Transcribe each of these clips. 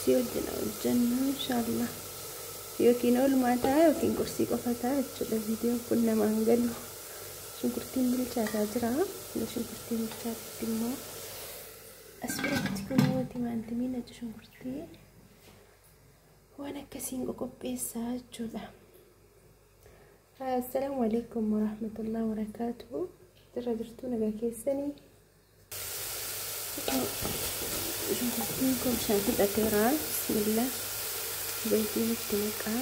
Qursii wajjin hojjennu inshaallah. Yookiin oolmaa ta'a yookiin qursii qofa ta'a jechuudha. Viidiyoon kun namaan galu. Shunkurtiin bilchaataa jira. Shunkurtiin bilchaatutti immoo as biratti kunoo timaatimii naqu shunkurtii waan akkasiin qoqopheessaa jechuudha. Assalaamu alaikum warahmatullahi wabarakaatuh. Jirra jirtuu nagaa keessanii. Shunkurtiin kun bishaan fudhateera. Bismillah. Zayitiin itti naqaa.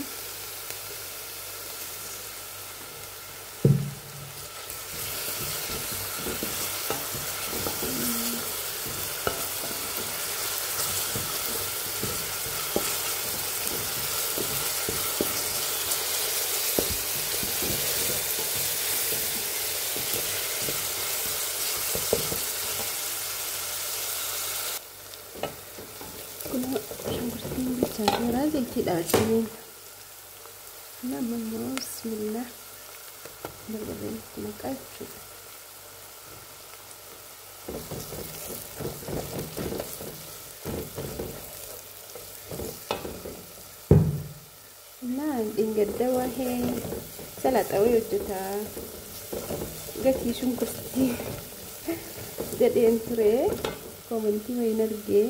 Shunkurtiin bilchaateera zayitiidha wajjiniin. Nama immoo bismillah barbarreen itti naqaa jechuudha. Dheengadda waa'ee salaaxaa wayii hojjetaa gatii shunkurtii jedheen ture koomentii wayiin argee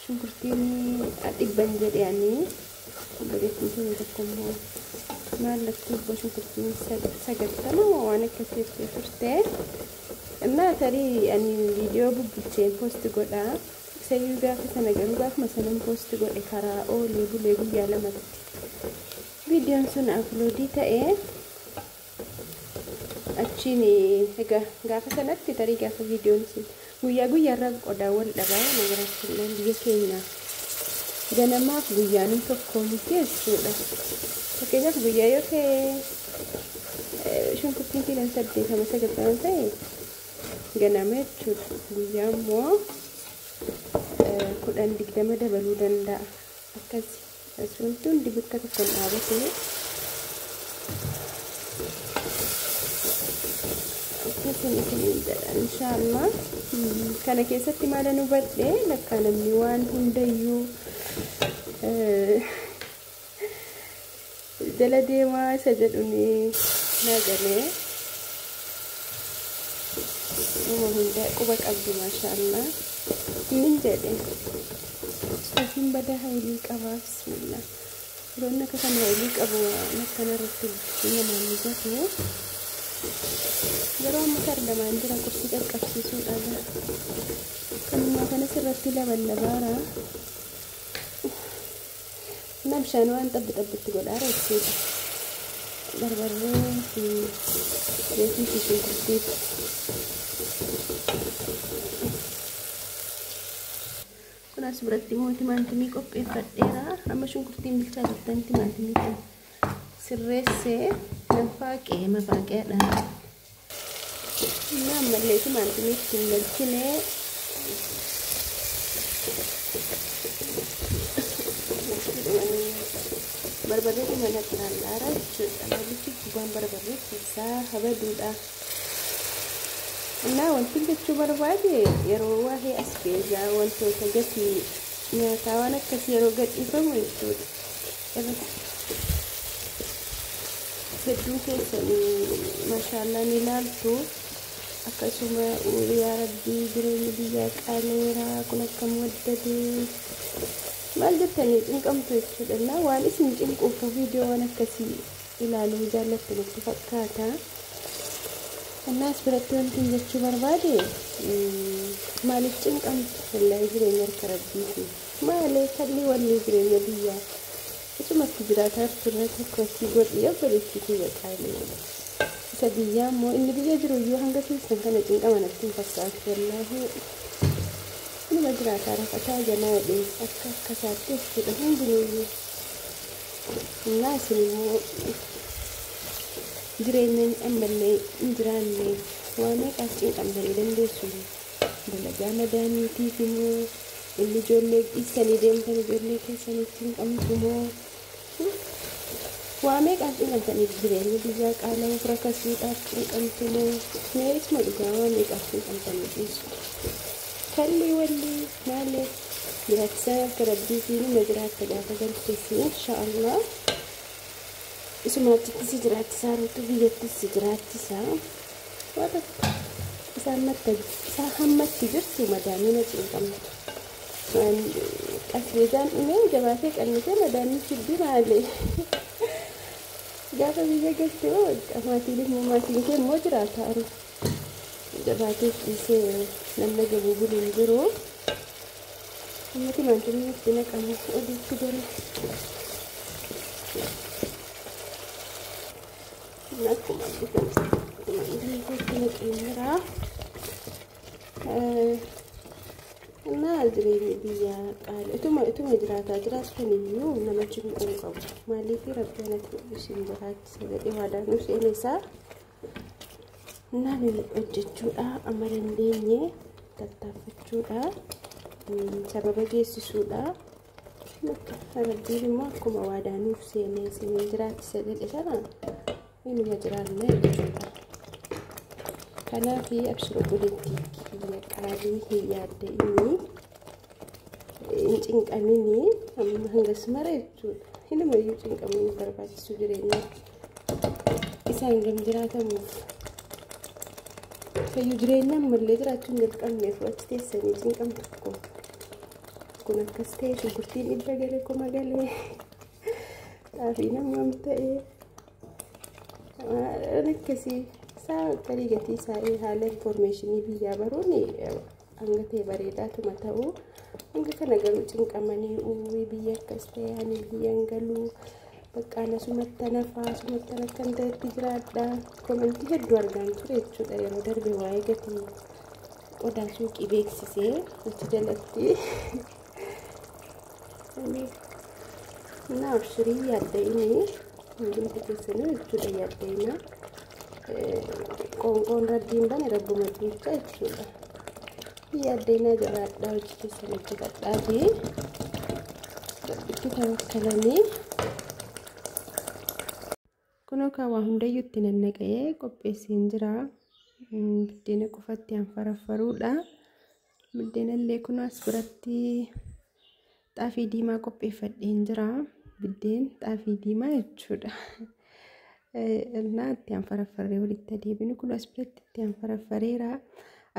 shunkurtiin dhibban jedhanii obboleettiin keenya tokko immoo maallatti obbo shunkurtiin 90 waan akkasii jettee turte. Innaa tarii ani viidiyoo bubbulcheen poosti godhaa. Isayyuu gaafa sana garuu gaafuma sanan poosti godhe karaa oolee bulee guyyaa lamatti viidiyoon sun aploodii ta'ee achiin egaa gaafa sanatti tarii gaafa viidiyoon sun guyyaa guyyaarraa qodaa wal dhabaa nagaraachillee biyya keenya ganamaaf guyyaan tokko miti jechuudha. Fakkeenyaaf guyyaa yoo ta'e shunkurtiin kiiloon 80 90 ta'e ganama jechuudha. Guyyaa immoo 10 20 dabaluu danda'a. Akkasi wanti hundi bakka tokkoon dhaabatee akkasin isiniin jedha inshaallah. Kana keessatti maal hubadhe lakka namni waan hundayyuu jala deemaa isa jedhuun naa galee nama hunda quba qabdu maashaallah. Nin jedhe istoofiin badaa haayilii qabaa bismillah. Yeroon akka kana haayilii qabu waan akkana irratti hojjechuu namaan mijatu. Yeroo amma sardamaan jira qursii qaqqabsiisuudha. Kanumaa kanas irratti laballabaara. Nama bishaan waan xabbi xabbitti godhaara jechuudha. Barbarree fi zayitii fi shunkurtiitti. Kun as biratti immoo timaatimii qopheeffadheera. Amma shunkurtiin bilchaatutti timaatimii kana sirreessee nan faaqee mafaaqeedha. Inni ammallee timaatimii ittiin galchinee barbarree dhuma naqnallaara jechuudha. Maaliif gubaan barbarree keessaa habaduudha. Innaa wanti jechuu barbaade yeroo waa'ee asbeezaa wantoota gatii nyaataa waan akkasii yeroo gadhiifamu jechuudha. Hedduun keessanii maashaallaa ni ilaaltu. Akkasuma yaa rabbii jireenya biyyaa qaaleera kun akkam waddadee maal jettanii cinqamtu jechuudha. Innaa waan isin cinquuf viidiyoo waan akkasii ilaaluu jaallattu natti fakkaata. Innaa as biratti wanti jechuu barbaade maaliif cinqamtu wallaahi jireenya harka rabbiiti. Maalee kalli walli jireenya biyyaa isumatti jiraataa turre tokko asii godhi obboleettii kiyya qaalee. Isa biyyaa immoo inni biyya jiru iyyuu hanga keessan kana cinqama natti hin fakkaatu wallaahi. Inuma jiraataa rafataa janaa jedhee akka akkasaatti jechuudha hundinuyyuu. Innaa isin immoo jireenya ammallee hin jiraanne waa meeqaaf cinqamtanii dandeessu. Dalagaa madaamiitiif immoo inni ijoollee dhiistanii deemtan ijoollee keessaniif cinqamtu moo waa meeqaaf cinqamtanii jireenya biyyaa qaala'uuf rakkasuudhaaf cinqamtu moo mee isuma dhugaa waa meeqaaf cinqamtanii dhiistu. Kalli walli maali jiraachisaa akka rabbiitiin ma jiraatta gaafa galteessi inshaallah. Isuma achitti si jiraachisaa ruutu biyyattis si jiraachisaa. Waa tokko isaan matta isaa hammatti jirtu madaamiina cinqamtu. Asbeezaan dhumee jabaatee qannisee madaamii fiddi maali. Gaafa biyya galte hoo maatiin immoo maatiin kee immoo jiraata aru. Jabaatee ciisee namni gabuu bulu hin jiru. Amma timaatimni itti naqamu oliitti gale. Akkuma argitan timaatimni itti naqee jira. እና jireenya biyyaa qaali ituma jiraataa jiraattan iyyuu nama cinquu hin qabu. Maaliif rabbi anatti isin jiraachisa jedhee waadaan nu seene isaa naan hojjechuudha amma dandeenye tattaaffachuudha sababa geessisuudha. Rabbiin immoo akkuma waadaa nuuf seenee isin jiraachisa jedhe sana inuma jiraanna jechuudha. Kanaaf abshir obboleettii kiyya qaalii hin yaadda'inii hin cinqaminii amma hangas mara jechuudha. Hinumayyuu cinqamuun hin barbaachisu jireenya isaan gam jiraatamuuf. Fayyuu jireenya ammallee jiraachuu hin jalqabneef achi teessanii cinqamtu tokko. Kun akkas ta'e shunkurtiin 100 galee 1000 galee xaafiin hammam ta'e waan akkasii. Isaa galii gatii isaa haala infoormeeshinii biyyaa baruun hanga ta'e bareedaatuma ta'u hanga kana garuu cinqamanii uwwii biyya akkas ta'e ani biyya hin galuu bakka ana sumattan hafaa sumattan akkan ta'etti jiraadha komentii hedduu argaan ture jechuudha yeroo darbe waa'ee gatii qodaa suuqii beeksisee achi jalatti. እና abshirii yaadda'inii hundumti keessanuu jechuudha yaadda'inaa. Qoonqoon rabbiin bane rabbuma duucha jechuudha. Yaadda'inaa jabaadhaa hojii keessan hojjetadhaafi rabbitti tawakkalanii. Kunoo kan waa hundayyuu itti nannaqee qopheesseen jira. Buddeena qofatti hanfaraffaruudha. Buddeena illee kunoo as biratti xaafii diimaa qopheeffadheen jira. Biddeen xaafii diimaa jechuudha. እና itti hanfaraffarree walitti adeeminu kun as biratti itti hanfaraffareera.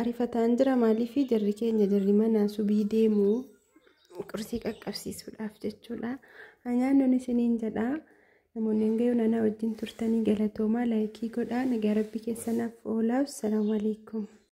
Ariifataan jira maaliif jarri keenya jarri manaa subii deemu qursii qaqqabsiisuudhaaf jechuudha. Nyaannoon isiniin jedha. Namoonni hanga yoona na wajjin turtanii galatoomaa laayikii godhaa nagaa rabbi keessanaaf oolaa. Assalaamu alaikum.